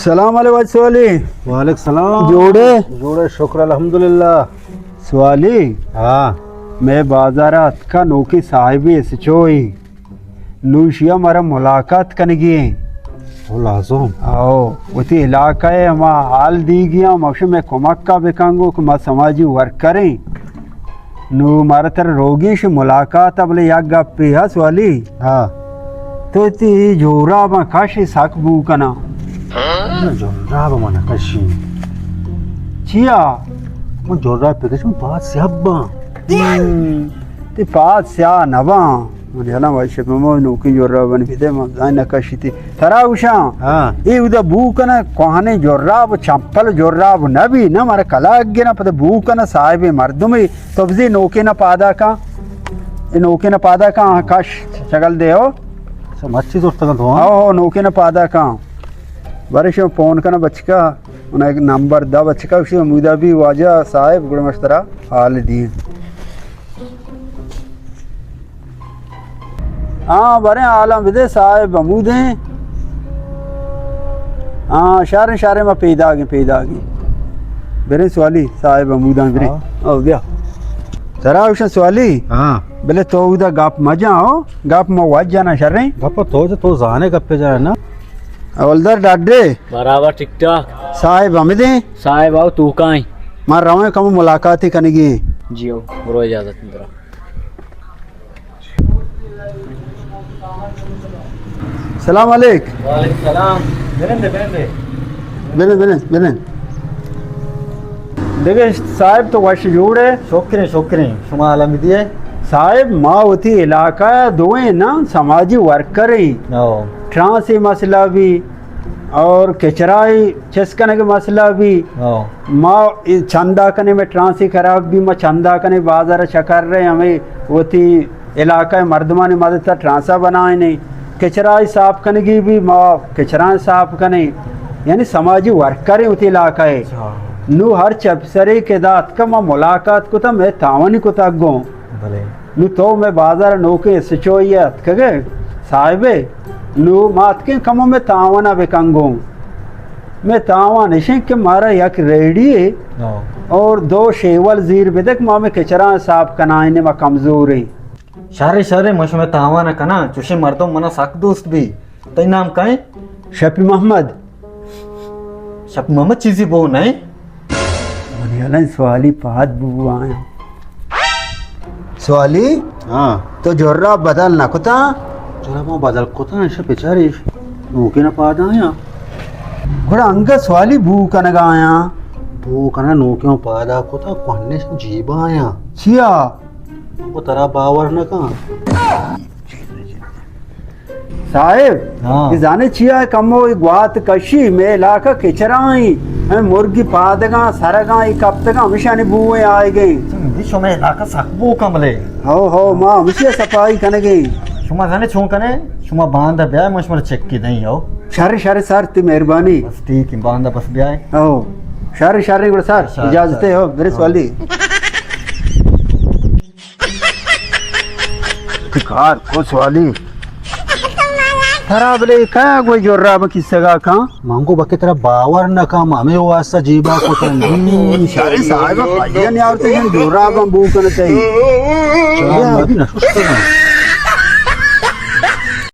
سلام علیکم واجہ سوالی۔ وعلیکم سلام۔ جوڑے؟ جوڑے، شکر الحمدللہ۔ سوالی؟ ہاں۔ مئے بازار ءَ اتکا نوکیں صاحبے سچوئی۔ نو ایشی ءَ مارا ملاقات کنگی ایں۔ او لازم۔ او، وتی علاقہ ءِ ہما حال دیگی ایں، ما گوشیں مئے کمک ءَ بکن گو کہ ما سماجی ورکر ایں۔ نو مارا ترا روگی ایں شی ملاقات ءَ، بلے یک گپے ہست سوالی۔ ہاں۔ تو تئی جوراباں کش، سک بو کناں۔ من جوراب من کشی۔ چیا؟ من جوراب پہ کشم پاد سیاہ باں۔ ہم، تئی پاد سیاہ نہ باں۔ من یلا وش پہ ما نوکیں جورابانی بدے، ما زاین نہ کشیتی۔ ترا گوشاں، ہاں۔ اے اودا بو کناں، کوہنیں جوراب، چمپل جوراب نہ بی، نہ مارا کلاگ گرا، پدا بو کناں، صاحب مردمے، تو بزی نوکیں نہ پادا کن، اے نوکیں نہ پادا کن، ہاں، کش، شگل دے ہو۔ اچھا، مچی زرتگاں تو، ہاں؟ ہو، ہو، نوکیں نہ پادا کن۔ برے شو فون کناں بچکا، انہاں یک نمبر دا بچکا، گوشی ہمودا بی واجہ صاحب، گڑا مشترا حال دی۔ ہاں، بریں حالاں بدے، صاحب ہمودیں۔ ہاں، شریں، شریں، ما پیداگیں، پیداگیں۔ بریں سوالی، صاحب ہموداں بریں۔ ہاں۔ او، بیا۔ ترا گوشاں سوالی؟ ہاں۔ بلے تو اودا گپ مجاں، ہو؟ گپ ما وت جناں، شریں؟ گپ تو جا، تو زانے گپ جانا۔ حوالدار ڈاڈے۔ برابر ٹھیک ٹھاک۔ صاحب ہمودیں؟ صاحب آؤ تو کائیں۔ ما رویں کم ملاقاتی کنگی۔ جی ہو، برو اجازت اندرا۔ سلام علیک۔ وعلیکم سلام۔ بنندے، بنندے۔ بنند، بنند، بنند۔ دگہ صاحب تو وش جوڑ ئے؟ شکریں، شکریں۔ شما حالا بدیے؟ صاحب، ما وتی علاقہ دوئیں نا سماجی ورکر ایں۔ او۔ ٹرانس مسئلہ بی، اور کچرائی چست کنگ مسئلہ بی۔ ہاں۔ ما اے چندہ کنیں، مئے ٹرانسی خراب بی، ما چندہ کنیں، بازار چکر رہے، ہمیں وتی علاقہ مردمانی مدد تا ٹرانسا بنائیں، کچرائی صاف کنگی بی، ما کچران صاف کنیں، یعنی سماجی ورکر ایں وتی علاقہ۔ اچھا۔ نو ہر چپ سرے کہ دات کا ما ملاقات کتا، مئے تاوانی کتا گوں۔ بلے۔ نو تو مئے بازار نوکیں ایس ایچ او اتکگے صاحبے، نو ما اتکیں کمو مئے تاوانا بکن گوں۔ مئے تاوان اشیں کہ مارا یک ریڑی ہے ہاں۔ اور دو شیول زیر بدک، ما مئے کچراں صاف کنائیں، ما کمزور ہیں۔ شر، شر، ما شمئے تاوانا کناں، چوشیں مردم منا سک دوست بی۔ تئی نام کئے؟ شپی محمد۔ شپی محمد چیزی بو نئے؟ منی الان سوالی پاد بو آیا۔ سوالی؟ ہاں۔ تو جرا بدل نہ کتا؟ جرا ما بدل کتا، ایشا بچاری نوکے نہ پاد آیا۔ گڑا انگا سوالی بو کنگا آیا۔ بو کنا نوکے پادا کتا، کوہنش جیبا آیا۔ چیا؟ کو ترا باور نہ کن۔ صاحب، ہاں۔ اے زانے چیا کمو اے گوات کشی، مئے علاقہ کچرائیں، اے مرگی پادگاں، سرگاں، اے کپتگاں، ہمیشانی بوئیں آئیگیں۔ دی شما علاقہ سک بو کملے۔ ہو، ہو، ما ہمیشی صفائی کنگیں۔ شما زانے چون کنے؟ شما باندا بیائے، ما شما چکی دیں، ہو۔ شر، شر، سر، تی مہربانی۔ بس ٹھیک ہے، باندا بس بیائے۔ ہو۔ شر، شر، گڑا سر، شر، اجازت شر۔ ہے، ہو، برے ہاں۔ سوالی۔ تو کار کو سوالی۔ ترا بلے کیا گوئی جرا بکی سگا کان؟ مانگو بکے ترا باور نہ کان، ہمیں واسطہ جیبا کو تن۔ شاری صاحب، بھائی نے آورتے ہیں جرا بم بو کن تئی۔ چرا ابھی نہ سوچتا۔